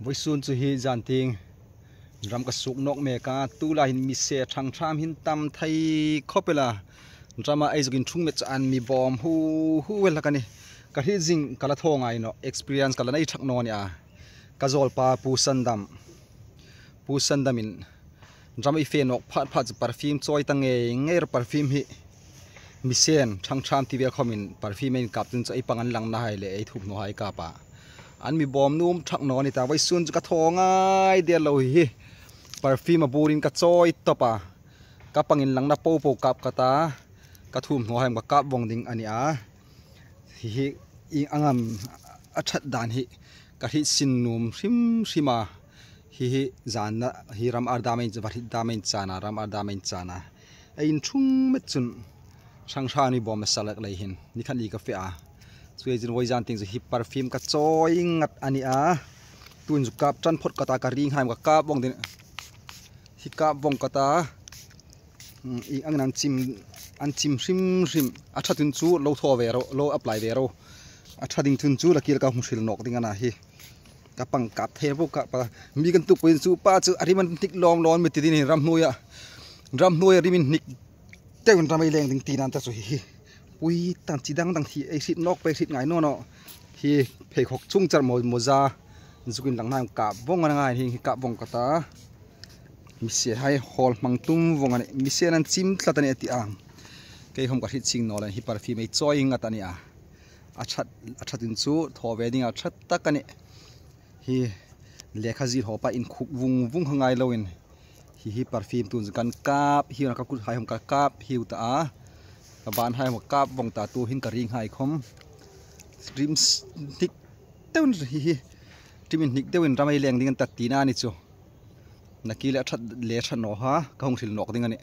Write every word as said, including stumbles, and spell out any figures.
Vawisun chu hi zan tieng ram ka suk nawk mek a, tulai hin mi se ṭhang ṭham hin tam thei khawp el a. Rama ei zuk inṭhung met chu an mi bawm hu hu el hlak a nih. Ka hriet zing ka la thaw ngai nawh, experience ka la nei ṭhak naw a nih a. Ka zawlpa Pu Sandam, Pu Sandamin ram ei fe nawk phat phat chu perfume chawi ta ngei ngei rawh, perfume hi mi sen ṭhang ṭham ti vel khawmin perfume ei kap chun chu ei pang inlangna hai le ei thuomhnaw hai kap a. An mi bawm nuom ṭhak naw a ni ta, vawisun chu ka thaw ngai der lo hi hi. Perfume a burin ka chawi tawp a. Ka pang inlangna po po kap ka ta, ka thuomhnaw hai ka kap vawng ding a nih a. Hi hi ieng ang am a ṭhat dan hi ka hriet sin nuom hrim hrim a. Hi hi zanna hi ram ar dam ei, va hriet dam ei chan a, ram ar dam ei chan a. Ei inṭhung met chun ṭhang ṭham an mi bawm a sa lak lei hin ni khat ni ka fe a. Chu ei zin vawi zan tieng chu hi perfume ka chawi ngat a nih a. Tun chu kap ṭan phawt ka ta, ka ring hai ka kap vawng ding. Hi kap vawng ka ta. Hmm, ieng ang an chim, an chim hrim hrim. A ṭha ding chun lo thaw ve ro, lo apply ve ro. A ṭha ding chun chu la kil ka hung hril nawk ding a na hi. Ka pang kap thei po kap a. Mi kan tuok pui chu pa chu a rim an hnik lawm lawm mi ti ding hi, ram hnuoia, ram hnuoia rim inhnik deuin ram ei leng ding tina ta chu hi hi. Pui tan chi dang dang hi ei hriet nawk pei, hriet ngai naw naw. Hi pheikhawk chungchar mo, moza zuk inlangna kap vawng a na ngai hi, hi kap vawng ka ta. Mi se hai hawl hmang tum vawng a nih, mi sen an chim tlat a nih a ti ang. Kei khawm ka hriet chieng naw leh hi perfume ei chawi ngat a nih a. A ṭhat, a ṭhat ding chu thaw ve ding a ṭha tak a nih. Hi lekha zir hawpa inkhuk vung vung kha ngai loin hi hi perfume tun chu kan kap hi, ka kut hai khawm ka kap hi u ta a. Ka ban hai khawm ka kap vawng ta, tu hin ka ring hai khawm. Rim s-, hnik deuin hi hi. Rim inhnik deuin ram ei leng ding an ta tina ni chu. Na kil a ṭhat le ṭha naw ha, ka hung hril nawk ding a nih.